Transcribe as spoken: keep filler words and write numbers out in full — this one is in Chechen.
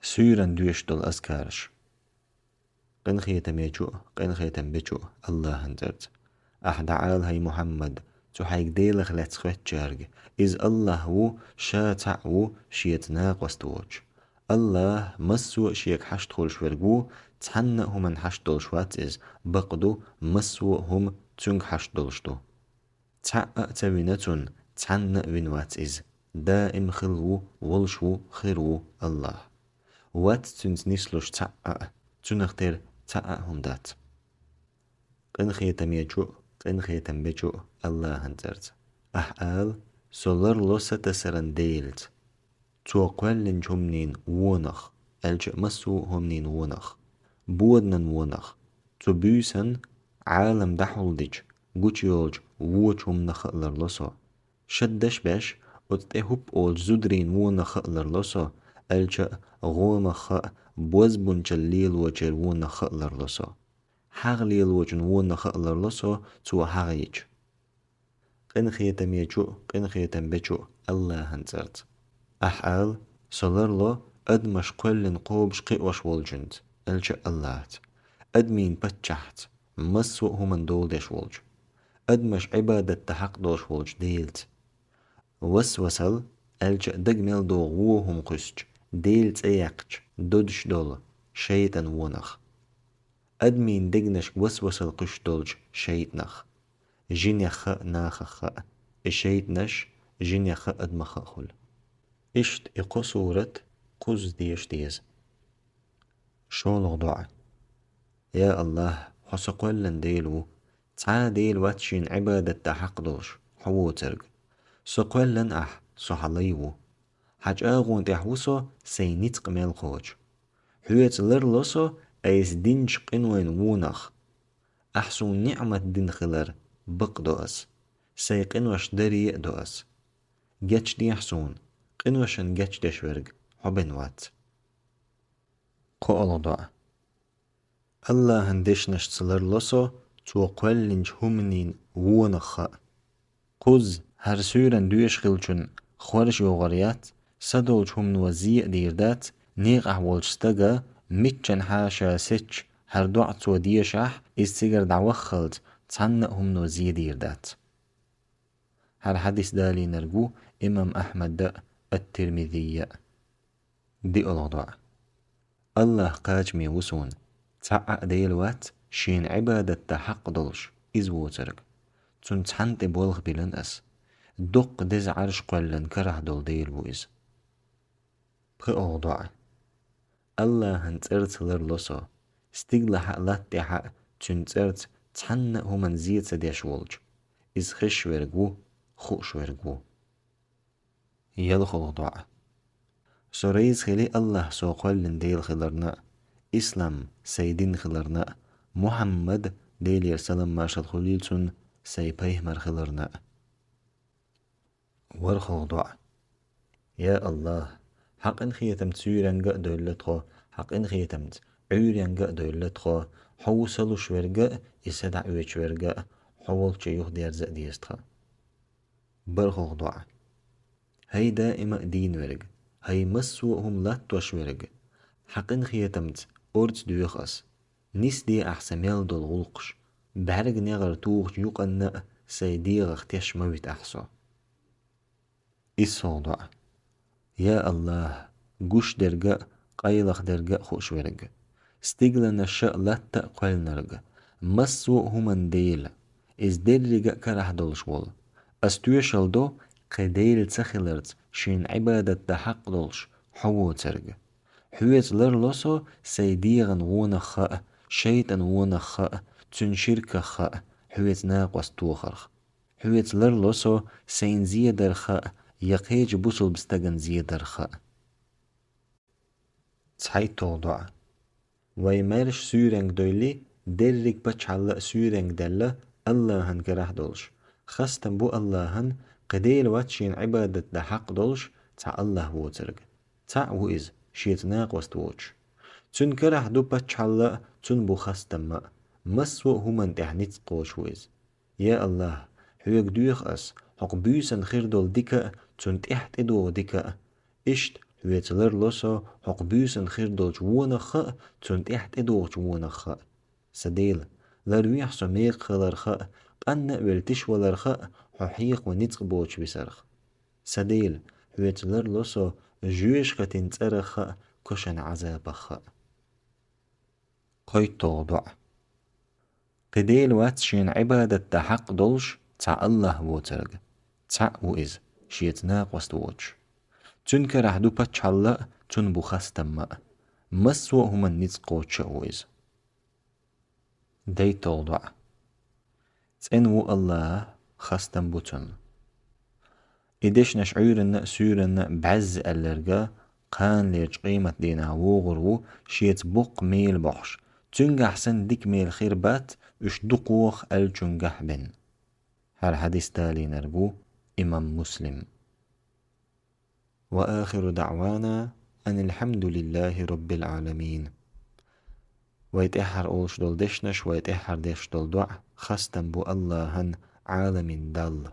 Суьйрана доьшуш долу азкараш. Къинхетамечу а, къинхетам бечу а Аллахьан цӀарца. Ахь дӀаала, хӀай Мухьаммад, цу хьайга Делах лаьцна хоьттучаьрга: иза Аллахь ву, ша цхьаъ ву, шеца накъост воцуш. Аллахь массо а шега хьашт хуьлуш верг ву, цхьанна а хӀуманна хьашт долуш вац иза, бакъ ду, массо а хӀума цуьнга хьашт долуш ду. Цхьаъ а ца вина цунна, цхьанна а вина вац иза. Даим хилла ву, волуш ву, хир ву Аллахь. Вац цуьнца нислуш цхьаъ а, цуьнах тера цхьаъ а хӀума дац. Къинхетамечу а, къинхетам бечу а Аллахьан цӀарца. Ахь ала: со ларло сатасаран Делаца, цо кхоьллинчу хӀуманийн вонах, аьлча а массо а хӀуманийн вонах, боданан вонах, цу буьйсан, Ӏалам дӀахьулдича, гучуйолчу вочу хӀуманах а ларло со. Шаддаш а беш, оцу тӀе хӀуп олучу зударийн вонах а ларло со, аьлча а гӀомах а, бозбунчалла лелочеран вонах а ларло со. ХьагӀ лелочун вонах а ларло со, цо хьагӀ йича. Къинхетамечу а, къинхетам бечу а Аллахьан цӀарца. Ахь ала: со ларло адамаш кхоьллина кхобуш, кхиош волчуьнца, аьлча а Аллахьца, адамийн паччахьца, массо а хӀуманна дола деш волчу, адамаш Ӏибадат дан хьакъ долуш волчу Делаца. Васвасал, аьлча а дага мел догӀу вон хӀума кхуьссучу, Делан цӀе яьккхича, додуш долу шайтӀан вонах. Адамийн дегнашка васвасал кхуьссуш долчу шайтӀанах. Жинех а, нахах а. И шайтӀанаш жинех а, адамах а хуьлу. Иштта и кхо сурат кхузза деша деза. ШолгӀа доӀа. Я Аллахь, хьо со кхоьллина Дела ву. Цхьа а Дела вац шена Ӏибадат дан хьакъ долуш, хьо воцург. Со кхоьллина ахь, со хьан лай ву. Хьан чӀагӀонан тӀехь ву со сайн ницкъ мел кхочу. Хьоьца ларло со айса динчу къинойн вонах. Ахь суна ниӀмат дина хилар бакъ до ас. Сайн къинош даре а до ас. Гечдехьа суна, къиношан гечдеш верг хьо бен вац. КхоалгӀа доӀа. Аллахьан дешнашца ларло со цо кхоьллинчу хӀуманийн вонах а. Кхузза хӀара суьйран доьшуш хиллачун хоржа йогӀур яц, са долчу хӀумано зе а дийр дац, некъахь волчу стага миччан хьаша сецча, хӀара доӀа цо дешахь, иза цигара дӀаваххалц цхьанна а хӀумано зе дийр дац. ХӀара хьадис далийнарг ву имам Ахьмада а, ат-Тирмизия а. ДиъалгӀа доӀа. Аллахь кхачаме ву суна, цхьа а Дела вац шена Ӏибадат дан хьакъ долуш, иза воцург. Цунна цхьанна тӀе болх биллина ас. Доккха деза Ӏарш кхоьллина карахь долу Дела ву иза. ПхоьалгӀа доӀа. Аллахьан цӀарца ларло со, стигалахь а, латта тӀехь а цуьнан цӀарца цхьанна а хӀуманна зе ца деш волчу. Иза хезаш верг ву, хууш верг ву. ЯлхолгӀа доӀа. Со реза хили Аллахь со кхоьллина Дела хиларна а, ислам сайн дин хиларна а, Мухьаммад, Делера салам-маршалла хуьлийла цунна, сайн пайхамар хиларна а. ВорхӀалгӀа доӀа. Я Аллахь, хьан къинхетамца суьйренга а девлла тхо, хьан къинхетамца Ӏуьйренга а девлла тхо, хьо ву са луш верг а, и са дӀаоьцуш верг а, хьо волчу юхадерза а деза тхан. БархӀалгӀа доӀа. ХӀай даима а дийна верг, хӀай массо а хӀума латтош верг, хьан къинхетамца орца доьху ас. Нисде ахь сан мел долу гӀуллакхаш, бӀаьрг негӀар тухучу юкъанна а сайн дегӀах теш ма вита ахь со. ИссалгӀа доӀа. Я Аллахь, гуш дерг а, къайлаха дерг а хууш верг, стигланаш а, латта а кхоьллинарг, массо а хӀуманна Дела, иза деррига а карахь долуш волу. Ас тоьшалла до, кхин Дела ца хиларца шена Ӏибадат дан хьакъ долуш хьо воцург. Хьоьца ларло со сайн дегӀан вонах а, шайтӀан вонах а, цуьнан ширках а, хьоьца накъост тохарх. Хьоьца ларло со сайна зе дарх а, я кхечу бусулба стагана зе дарх а. ЦхьайтталгӀа доӀа. Вай маьрша суьйренга девлли, дерриг пачхьалла а суьйренга даьлла Аллахьан карахь долуш. Хастам бу Аллахьан, кхин Дела вац шена Ӏибадат дан хьакъ долуш цхьа Аллахь воцург. Цхьаъ ву иза, шеца накъост воцуш. Цуьнан карахь ду пачхьалла а, цунна бу хастам а, массо а хӀуманна тӀехь ницкъ кхочуш ву иза. Я Аллахь, хьоьга доьху ас хӀокху буьйсанна хир долу дика а, цунна тӀаьхьа тӀедогӀу дика а. Иштта Хьоьца ларло со хьокху буьйсанна хир долчу вонах а, цунна тӀехь тӀедогӀучу вонах а. Сан Дела, ларвехьа со мекхаларх а, къанна а велла тишваларх а, хьо хьехаво ницкъ боцуш висарх. Сан Дела, хьоьца ларло со жоьжахатин цӀарах а, кошан Ӏазапах а. КхойтталгӀа доӀа. Кхин Дела вац шена Ӏибадат дан хьакъ долуш цхьа АллахӀ воцург. Цхьаъ ву иза, шеца накъост воцуш. Цуьнан карахь ду паччахьалла а, цунна бу хастам а. Массо а хӀуманна ницкъ кхочуш а ву иза. ДайтталгӀа доӀа. ЦӀена ву АллахӀ, хастам бу цунна. И дешнаш Ӏуьйранна а, суьйранна а бӀаьзза аьлларг кханалерчу къематдийнахь вогӀур ву, шеца боккха мела бохьуш, цуьнгахь санна дика мела хир бац уьш дукхох аьллачуьнгахь бен. ХӀара хьадис далийнарг ву имам Муслим. وآخر دعوانا أن الحمد لله رب العالمين. Вай тӀаьххьара олуш долу дешнаш, вай тӀаьххьара деш долу доӀа хастам бу АллахӀан, Ӏаламийн Далла.